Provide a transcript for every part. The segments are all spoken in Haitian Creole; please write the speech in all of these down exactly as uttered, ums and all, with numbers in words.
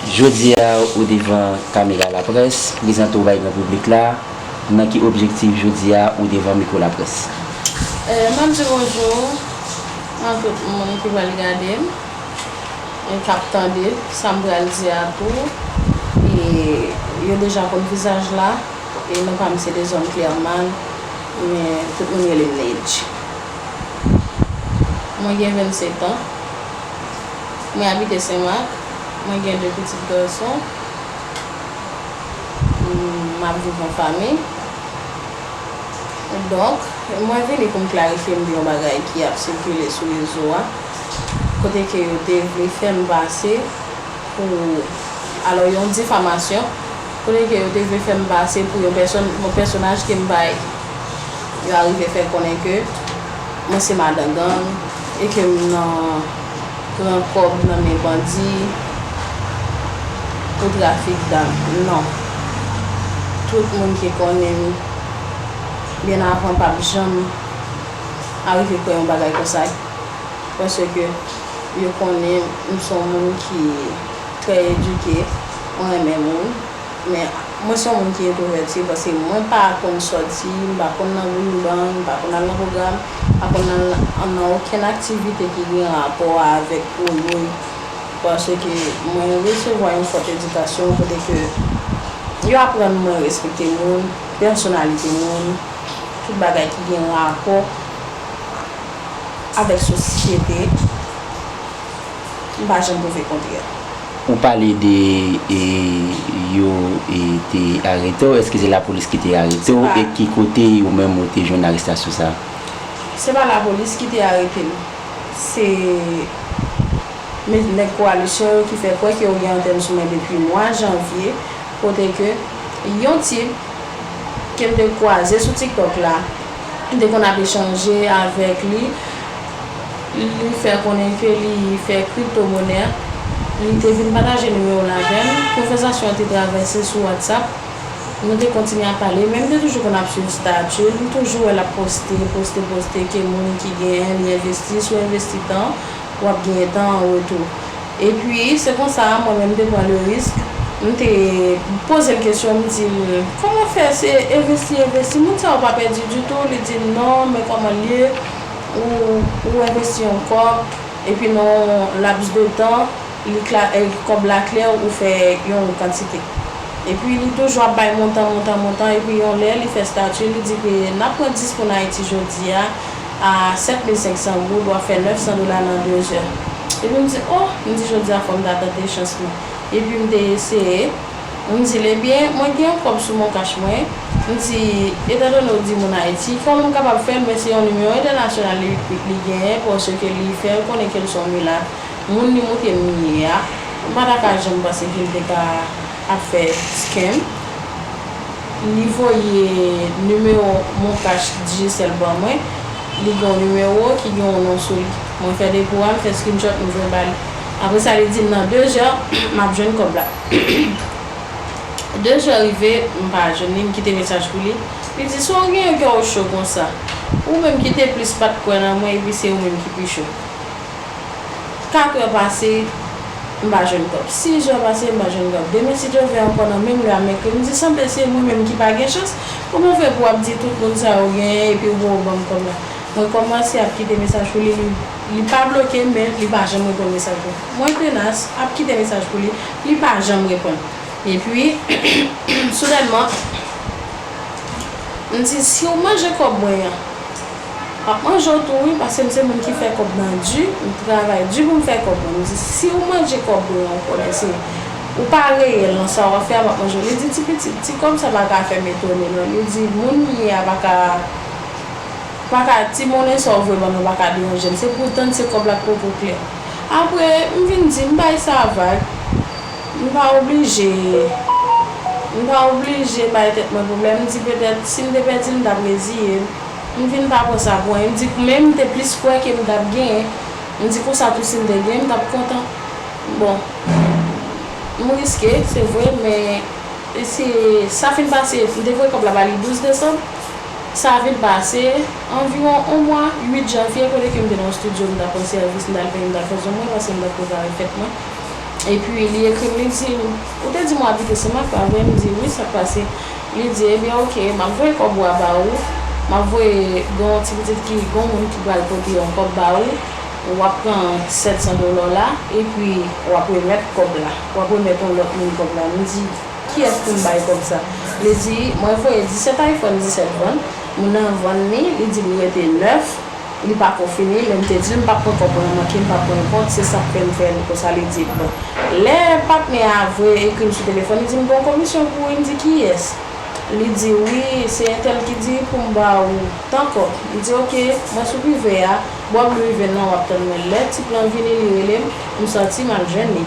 Jodi a, ou devan kamera laprès, prezante w bay gran piblik la, nan ki objektif jodi a ou devan mikwo laprès? Eh, mwen di bonjou a tout moun ki pral gade m e k ap tande sa m pral di a tou. E yo deja konn vizaj la, e non pa m se Dezòm Clerman, men tout moun rele m Neidji. Mwen gen vennsenk an. Mwen abite Senmak. Mwen gen de pitit gason. M ap viv an fanmi. Donk, mwen vini pou m klarifye m de yon bagay ki ap sikile sou rezo a, kote ke yo te vle fè m pase pou, alò, yon difamasyon, kote ke yo te vle fè m pase pou yon pèsòn, yon pèsonaj ke m pa ye. Yo arive fè konnen ke mwen se madan gang e ke m nan pran kòb nan men bandi pou trafik dam. Non. Tout moun ki konnen m byen avan p ap janm arive kwè yon bagay konsa, paske yo konnen m se yon moun ki trè edike, mwen renmen moun, men mwen se yon moun ki entwovèti, paske mwen pa konn sòti, m pa konn nan vin gang, m pa konn al nan pwogram, m pa konn al nan okenn aktivite ki gen rapò avèk woywoy, paske mwen resevwa yon fòt edikasyon kote ke yo aprann mwen respekte moun, pèsonalite moun, tout bagay ki gen rapò avèk sosyete, m pa janm twouve kontrè. Ou pale de e, yo e, te arete w, èske se lapolis ki te arete w e ki kote ou menm ou te jwenn arestasyon sa a? Se pa lapolis ki te arete m, se men nèg kowalisyon yo ki fè kwè ke yo gen antèn sou mwen depi mwa janvye, kote ke yon tip ke m te kwaze sou TikTok la, m te konn ap echanje avèk li, li fè konnen ke li fè kriptomonè, li te vin pataje nimewo l avè m, konvèsasyon an te travèse sou WhatsApp, nou te kontinye ap pale, men m te toujou konn ap swiv stati l, m toujou wè l ap poste, poste, poste ke moun ki genyen, li envesti, si w envesti tan, w ap genyen tan an retou. Epi, se konsa, mwen menm m te pran le risk, m te poze l kesyon, m di l, kòman fè se envesti, envesti, moun sa yo pa pèdi ditou? Li di m non, men kòman l ye, ou, ou envesti yon kòb, epi nan yon laps de tan, li kla, kòb la klè, ou fè yon kantite. Epi li toujou ap bay montan, montan, montan, epi yon lè li fè stati, li di ke n ap pran dis moun Ayiti jodi a, a sèt mil senk san goud, w ap fè nèf san dola nan de zè. Epi m di, oh, m di jodi a fò m ta tante chans mwen. Epi m te eseye, m di l, ebyen, mwen gen yon kòb sou MonCash mwen, m di, etandone w di moun Ayiti, kòman m kapab fè l, men se yon nimewo entènasyonal li, li genyen, paske li fè konnen ke l se yon milat. Moun li montre m li ye a, m pa ta ka janm panse ke l te ka ap fè scam. Li voye nimewo MonCash Digicel ban mwen. Li gen yon nimewo ki gen yon non sou li. Mwen fè depo a, m fè screenshot, m voye ba li. Apre sa, li di m nan de zè, m ap jwenn kòb la. De zè rive, m pa jwenn li, m kite mesaj pou li. Li di, sa w genyen kè w cho konsa? Ou menm ki te plis pa t kwè nan mwen, epi se ou menm ki pi cho. Katrè pase, m pa jwenn kòb. Sizè pase, m pa jwenn kòb. Demen, si Dye vle, ankò nan menm lè a, mèkredi, m di, sanble se mwen menm ki pa gen chans. Kòman w fè pou w ap di tout moun sa yo genyen epi w poko ban m kòb la? Mwen kòmanse ap kite mesaj pou li, li, li pa bloke m, men li pa janm reponn mesaj mwen. Mwen tenas, ap kite mesaj pou li, li pa janm reponn. Epi, soudènman, m di, si w manje kòb mwen an, m ap manje w tou wi, paske m se moun ki fè kòb nan di, m travay di pou m fè kòb mwen. M di, si w manje kòb mwen an, w konnen se, ou pa reyèl nan sa w ap fè a, m ap manje w. Li di, ti pitit, ti kòb sa pa ka fè m etone non. Li di, moun m ye a pa ka, pa ka, ti monnen sa w voye ban mwen pa ka deranje m. Se pou w tann se kòb la k poko klè. Apre, m vin di, m bay sa vag. M pa oblije, m pa oblije bay tèt mwen pwoblèm. M di petèt, si m te pèdi l, m t ap reziye m. M vin pa pran sa pou anyen. M di, men m te plis kwè ke m t ap genyen. M di, konsa tou, si m te genyen, m t ap kontan. Bon, m riske, se vre, men e se, sa fin pase, m te voye kòb la ba li douz desanm. Sa vin pase anviwon yon mwa, uit janvye, kote ke m te nan yon estidyo, m t ap pran sèvis, m t al penyen, m t al fè zong mwen, paske m t ap prepare fèt mwen. Epi li ekri m, li di m, "Ou te di m w abite Senmak, pa vre?" M di, "Wi, sa k pase?" Li di, "Ebyen, oke, m ap voye kòb ou a ba ou. M ap voye, gen yon ti pitit ki, gen yon moun ki pral pote yon kòb ba ou. W ap pran sèt san dola w la, epi w ap remèt kòb la. W ap remèt yon lòt moun kòb la." M di, "Kiyès pou m bay kòb sa?" Li di, "Mwen voye disèt iPhone disèt vann. Moun nan vann li, li di li rete nèf." Li pako fini, men m te di l m p ap pran kòb mwen nan men ke m p ap pran yon kont, se sa k fè m fè l konsa, li di bon. Lè patnè a voye ekri m sou telefòn, li di m gen yon komisyon pou ou, m di kiyès? Li di wi, se entèl ki di pou m ba ou tan kòb. M di oke, mwen sou Prive a, bò Blue Riven nan w ap tann mwen. Lè tip lan vini, li rele m, m sòti m al jwenn li.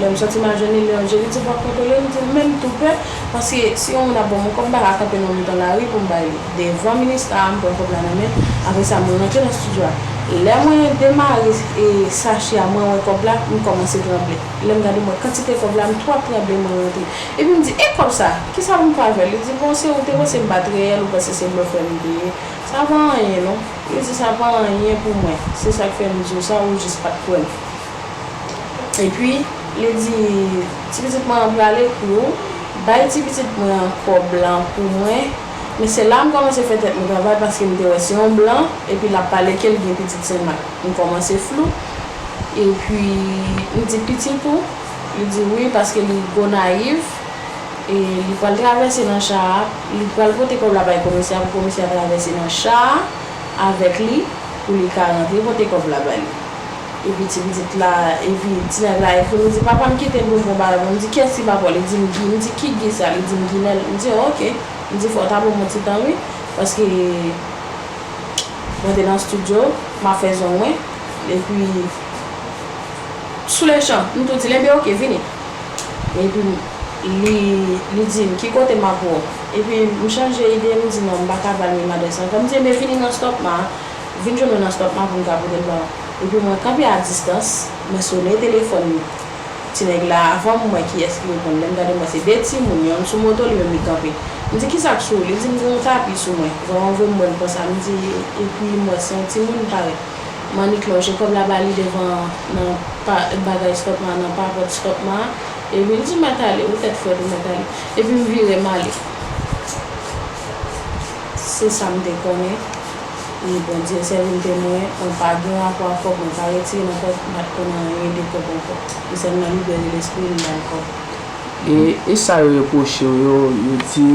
Lè m sòti m al jwenn li, li yon je, li di w ap kontwole m, m di l men m tou pè, paske si yon moun ap ban m yon kòb, m pa ka kanpe nan mitan lari pou m bay li. Devan minista a, m pran kòb la nan men, apre sa, mwen rantre nan estidyo a. Lè mwen demare e, sache a, mwen wè kòb la, m kòmanse tranble. Lè m gade, m wè kantite kòb la, m twò ap tranble, mwen rantre. Epi m di, e kòb sa, kisa pou m fè avè l? Li di, bon, se ou te panse m pa t reyèl, ou panse se blofè m te ye. Sa pa anyen, non. Li di, sa pa anyen pou mwen. Se sa k fè m di w sa, ou jis pa t kwè m. Epi, li di, ti pitit mwen an prale pou ou, bay ti pitit mwen an kòb lan pou mwen. Men se la m kòmanse fè tèt mwen travay paske m te wè se yon blan, epi l ap pale ke l gen pitit Senmak. M kòmanse flou. Epi, m di, pitit ou? Li di, wi, paske li Gonayiv. E li pral travèse nan cha a, li pral pote kòb la bay komisè a pou komisè a travèse nan cha a avèk li pou li ka rantre pote kòb la ba li. Epi ti pitit la, epi ti nèg la ekri m, li di, papa m kite m pou m pran bagay pou mwen. M di, kiyès ki papa w? Li di m Guy. M di, ki Guy sa? Li di m Guinel. M di, oh, oke. M di, fò w ta ban m yon ti tan, wi, paske mwen te nan estidyo, m ap fè zong mwen, epi sou lechan, m tou di l, enben oke, vini. Epi li, li di m, ki kote m ap wè w? Epi m chanje ide, m di, non, m pa ka ba l menm adrès la ankò. M di, enben vini nan Stop Ma, vin jwenn mwen nan Stop Ma pou m ka pote l ba w. Epi mwen kanpe a distans, mwen sone telefòn li. Ti nèg la, avan m wè kiyès ki reponn, lè m gade m wè se de timoun, yonn sou moto, li menm li kanpe. M di, kisa k sou ou? Li di m gen yon tapi sou mwen. Van an voye m bò l konsa, m di, epi m wè se yon timoun parèt. M annik lonje kòb la ba li devan, nan pa, bagay Stop Ma, nan papòt Stop Ma. Epi l di, mèt ale, ou tèt frèt, ou mèt ale. Epi m vire, m ale. Se sa m te konnen. E Bondye sèvi m temwen, mwen pa gen rapò ak kòb, mwen pa retire nan kòb, m pa t konnen anyen de kòb ankò. M sèlman libere lespri m nan kòb. E, e sa yo repwoche w yo, yo di,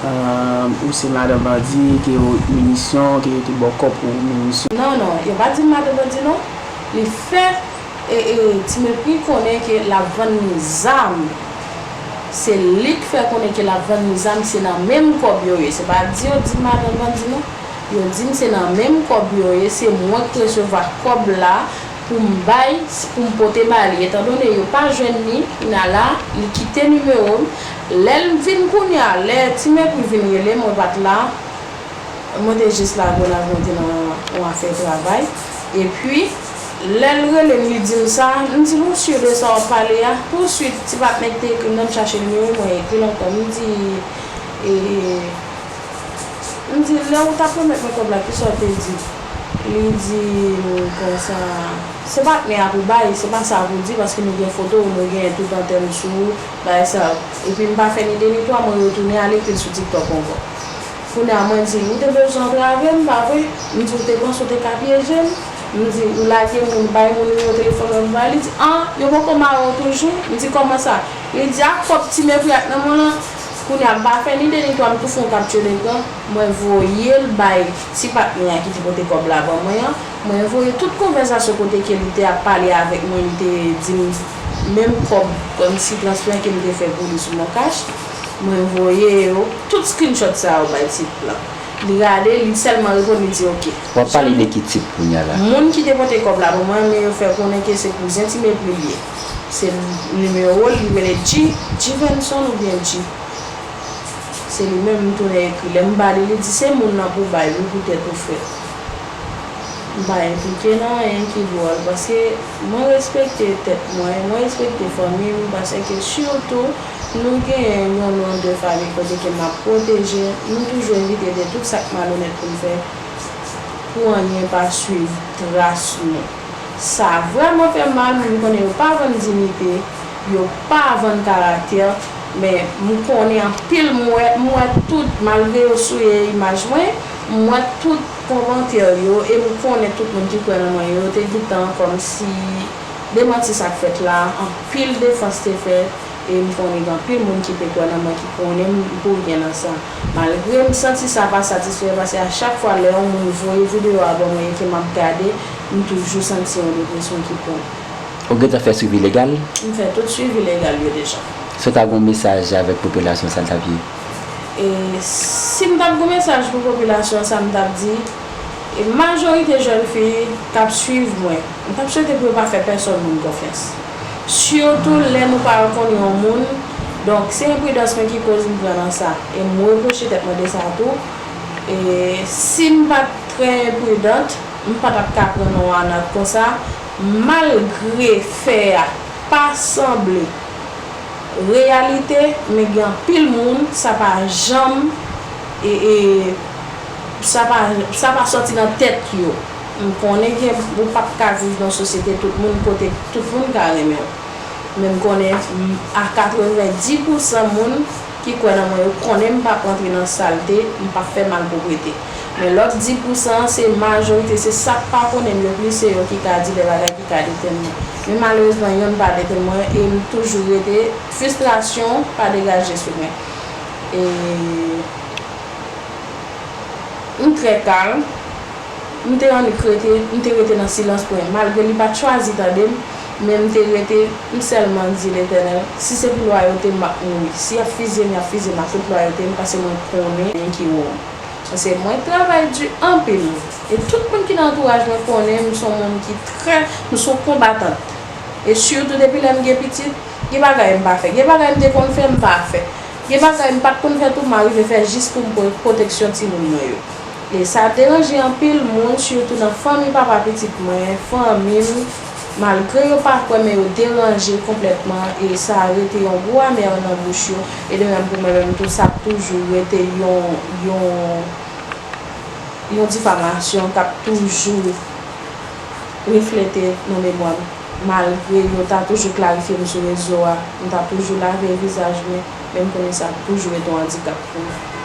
ahn, ou se madan bandi, ke w minisyon, ke yo te ba w kòb pou minisyon? Non, non, yo pa di m madan bandi, non. Li fè e, e, Ti Mepri konnen ke l ap vann li zam. Se li k fè konnen ke l ap vann li zam, se nan menm kòb yo ye. Se pa di yo di m madan bandi, non. Yo di m se nan menm kòb yo ye, se mwen k resevwa kòb la pou m bay, pou m pote ba li. Etandone yo pa jwenn li, kounye a la, li kite nimewo m. Lè l vin kounye a, lè Ti Mepri vin rele m, mwen pa t la. Mwen te jis la Gonayiv, mwen te nan yon afè travay. Epi, lè l rele m, li di m sa, m di l, ou si de sa w ap pale a? Touswit, ti patnè k te ekri m nan, m chache nimewo l, mwen ekri l ankò. M di, e, m di, lè ou t ap remèt mwen kòb la, kisa w te di? Li di m konsa, se patnè a pou bay, se pa sa pou di, paske nou gen foto w, nou gen tout antèn sou ou, bagay sa yo. Epi m pa fè ni de ni twa, mwen retounen al ekri l sou TikTok ankò. Kounye a, mwen di l, ou te bezwen antrave m, pa vre? M di, ou te panse w te ka pyeje m? M di, ou lage moun, bay moun nimewo telefòn mwen pou bay. Li di, an, yo poko mare w toujou? M di, kòman sa? Li di, ak kòb Ti Mepri ak nan men w lan. Kounye a, m pa fè ni de ni twa, m tou fè yon kapti lekran. Mwen voye l bay ti patnè a ki te pote kòb la ban mwen an. Mwen voye tout konvèsasyon kote ke li te ap pale avèk mwen, li te di m menm kòb kòmsi transfè ke m te fè pou li sou MonCash. Mwen voye yo, tout screenshot sa yo bay tip lan. Li gade, li sèlman reponn, li di, oke. W ap pale de ki tip kounye a la? Moun ki te pote kòb la ban mwen, men yo fè konnen ke se kouzen Ti Mepri l ye. Se nimewo l, li rele G, Gvenson oubyen G. Se li menm m tounen ekri. Lè m ba li, li di, se moun nan pou bay, wi, poutèt ou frè. M pa enplike nan anyen ki dwòl, paske mwen respekte tèt mwen, mwen respekte fanmi m, paske sitou nou genyen yon non de fami kote ke m ap pwoteje, nou toujou evite de tout sa k malonèt pou n fè, pou anyen pa swiv tras nou. Sa vrèman fè m mal, moun konnen yo pa vann diyite, yo pa vann karaktè, men m konnen anpil, m wè, m wè tout, malgre yo souye imaj mwen, m wè tout kòmantè yo, e m konnen tout moun ki kwè nan mwen yo, yo te gentan kòmsi demanti sa k fèt la, anpil defans te fèt, e m konnen gen anpil moun ki te kwè nan mwen, ki konnen m pou byen nan sa. Malgre m santi sa pa satisfè, paske a chak fwa lè yon moun voye videyo a ban mwen e ke m ap gade, m toujou santi yon depresyon ki pran m. Ou gentan fè swivi legal? M fè tout swivi legal yo deja. Si w ta gen yon mesaj avèk popilasyon, sa l t ap ye? E si m t ap gen yon mesaj pou popilasyon, sa m t ap di, e majorite jèn fi k ap swiv mwen, m t ap swete pou yo pa fè pèsòn moun konfyans. Sitou lè nou pa rekonn yon moun. Donk, se enpridans mwen ki koz m pran nan sa. E m repwoche tèt mwen de sa tou. E si m pa t trè enpridant, m pa t ap ka pran nan yon anak konsa, malgre fè a pa sanble reyalite, men gen anpil moun, sa pa janm, e, e, sa pa, sa pa sòti nan tèt yo. M konnen gen, ou p ap ka viv nan sosyete tout moun, kote tout moun ka renmen w. Men m konnen, m, a katreven di pousan moun ki kwè nan mwen, yo konnen m p ap rantre nan salte, m p ap fè malpwoprete. Men lòt di pousan an, se majorite, se sa k pa konnen m yo plis, se yo ki ka di de bagay ki ka detenn mwen. Men malerezman, yonn pa detenn mwen, e m toujou rete, fristrasyon pa degaje sou mwen. E m trè kalm, m te annik rete, m te rete nan silans mwen, malgre li pa t chwazi tande m, men m te rete, m sèlman di Letènèl, si se pou lwayote m, m ap mouri. Si y ap fizye m, y ap fizye m ak tout lwayote m, paske mwen konnen ki won m. Paske mwen travay di anpil. E tout moun ki nan antouraj mwen konnen m se yon moun ki trè, m se yon konbatant. E sitou depi lè m gen pitit, gen bagay m pa fè. Gen bagay m te konn fè, m pa fè. Gen bagay m pa t konn fè tou, m arive fè jis pou m pran pwoteksyon timoun mwen yo. E sa deranje anpil moun, sitou nan fanmi papa pitit mwen, fanmi m, malgre yo pa kwè, men yo deranje konplètman, e sa rete yon gwo amè nan bouch yo, e de menm pou mwen menm tou, sa ap toujou rete yon, yon, yon difamasyon k ap toujou reflete nan memwa m. Malgre yo ta toujou klarifye m sou rezo a, m ta toujou lave vizaj mwen, men m konnen sa ap toujou rete yon andikap pou mwen.